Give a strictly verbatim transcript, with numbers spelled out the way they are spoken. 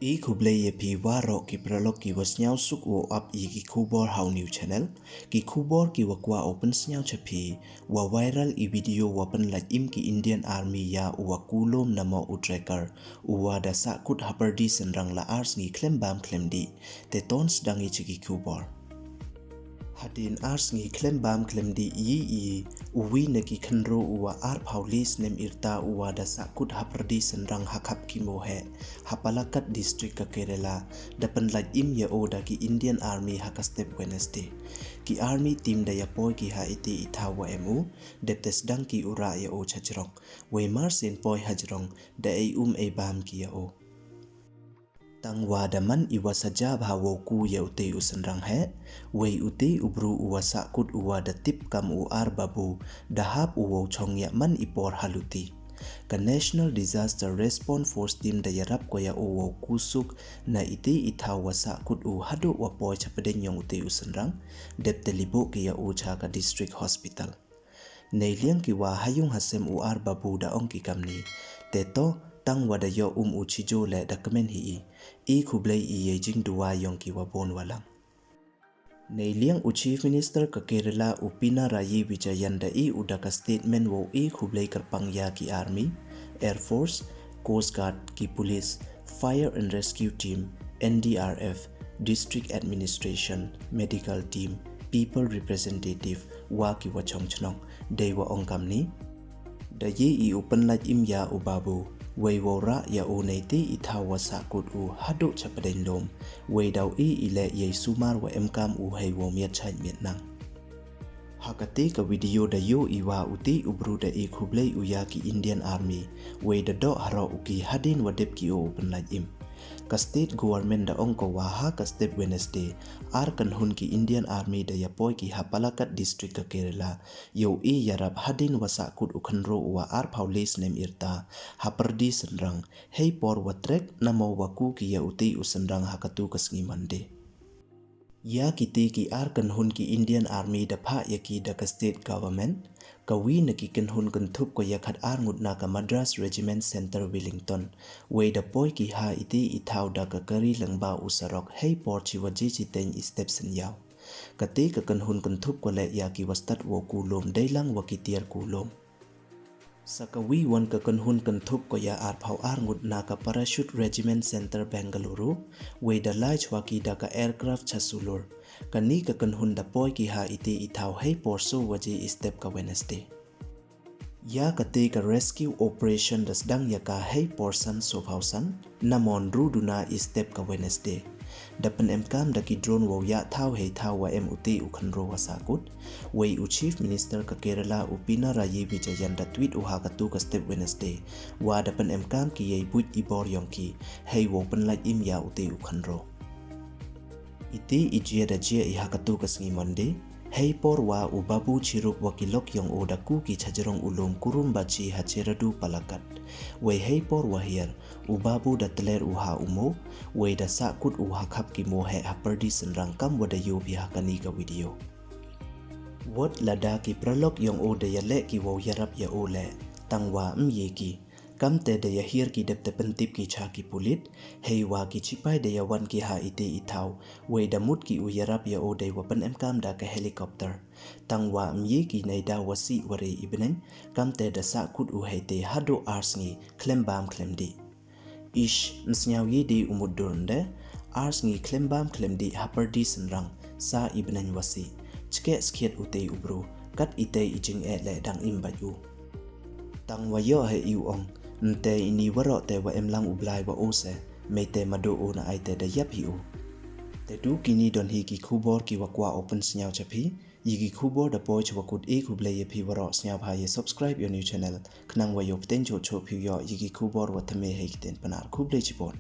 I khublei ya phi waroh ki paralok ki wa sniawsuk wow ap ya ki khubor ha u new channel. Ki khubor ki wa kwah u pynsniaw cha phi, wa viral i video wa pynlait im ki Indian Army ya u wa kulom namo u tracker, u wa da sahkut hapyrdi synrang la ar sngi khlem bam khlem dih. Te ton sdang i cha ki khubor. Hadien ar sngi khlem bam khlem dih i, i, u wi na ki khynro u wa arphaw le snem yrta u wa da sahkut hapyrdi synrang ha khap ki moheh, ha Palakkad District ka Kerala, da pynlait im ya o da ki Indian Army ha ka step Wednesday. Ki Army team da ya poi ki ha iti i thaw wa em u, dep te sdang ki u rah ya o cha jrong. Wei mar sien poi ha jrong, da ei um ei bam ki ya o. Tang wa da man i wa saja bha wow ku ya uti u synrang heh, wei uti u bru u wa sahkut u wa da tip kam u Ar Babu, da hap u wow chong ya man i por haluti. Ka National Disaster Response Force Team da yarap ko ya u wow ku suk na iti i thaw wa sahkut u haduh wa poi cha pdeng yong uti u synrang, dep te libuh ki ya u cha ka District Hospital. Neiliang ki wa ha yung ha sem u Ar Babu da ong ki kamni. Te to, tang wa da yoh um u chijo le da kmen hi i. I khublei i ya i jingduwai yong ki wa bon wa lang. Neiliang u Chief Minister ka Kerala u Pinarayi Vijayan da i u da ka statement wow i khublei kyrpang ya ki Army, Air Force, Coast Guard, ki Police, Fire and Rescue Team, N D R F, District Administration, Medical Team, People Representative, wa ki wa chong chnong, dei wa ong kamni. Da ye i u pynlait im ya u Babu, wei wow rah ya u neiti i thaw wa sahkut u haduh cha pdeng lum, wei daw i i le ya i sumar wa em kam u hei wow miat chait miat nang. Ha kati ka video da yoh i wa uti u bru da i khublei u ya ki Indian Army, wei da doh haroh u ki hadien wa dep ki o u pynlait im. Ka state government da ong ko wa ha ka step Wednesday, ar kynhun ki Indian Army da ya poi ki ha Palakkad District ka Kerala, yow i yarap hadien wa sahkut u khynro u wa arphaw le snem yrta, hapyrdi synrang, hei por wa trek namo wa ku ki ya uti u synrang ha katu ka sngi Monday. Ya kiti ki ar kynhun ki Indian Army da phah ya ki da ka state government, ka wi na ki kynhun kynthup ko ya khat ar ngut na ka Madras Regiment Centre Wellington, wei da poi ki ha iti i thaw da ka kari lyngba u sarok hei por chi waje chiteng i step synyaw. Kati ka kynhun kynthup ko le ya ki wa stad wow ku lum dei lang wa ki tiar ku lum. Sa ka wi wan ka kynhun kynthup ko ya arphaw ar ngut na ka Parachute Regiment Centre Bengaluru, wei da lai chwa ki da ka aircraft cha Sulur. Kani ka kynhun da poi ki ha iti i thaw hei por so waje i step ka Wednesday. Ya kati ka rescue operation da sdang ya ka hei por san so phaw san, namo ynru duna i step ka Wednesday. Da pynemkam da ki drone wow ya thaw hei thaw wa em uti u khynro wa sahkut. Wei u Chief Minister ka Kerala u Pinarayi Vijayan da tweet u ha katu ka step Wednesday, wa da pynemkam ki ya i buit i bor yong ki, hei wow pynlait im ya uti u khynro. Iti i jia da jia i ha katu ka sngi Monday, hei por wa u Babu chirup wa ki lok yong u da ku ki cha jrong u lum Kurumbachi ha Cheradu Palakkad. Wei hei por wa hiar, u Babu da tler u ha u mo, wei da sahkut u ha khap ki moheh hapyrdi synrang kam wa da yoh phi ha kani ka video. Wat lada ki paralok yong u da ya le ki wow yarap ya u le, tang wa ym ye ki. Kamte da ya hiar ki dep te pyntip ki cha ki pulit, hei wa ki chipai da ya wan ki ha iti i thaw, wei da mut ki u yarap ya u dei wa pynemkam da ka helicopter. Tang wa ym ye ki neida wa sih wa re i bneng, kamte da sahkut u hei te haduh ar sngi khlem bam khlem dih. Ish, ym snyaw ye de u mut dur nde, ar sngi khlem bam khlem dih hapyrdi synrang, sa i bneng wa sih. Chkeh skhiat uti u bru, kat ite i jingeh le dang im bait u. Tang wa yoh hei i u ong, nte ini waroh te wa em lang u Blai wa u se, mei te madu u na ai te da yap hi u. Te du kini don hi ki khubor ki wa kwah u pynsniaw cha phi, ya ki khubor da poi cha wa kut. I khublei ya phi waroh, sniaw bha ya subscribe ya u new channel, khnang wa yoh pteng choh choh phi u yoh ya ki khubor wa thymme hei ki ten Pnar. Khublei chibon.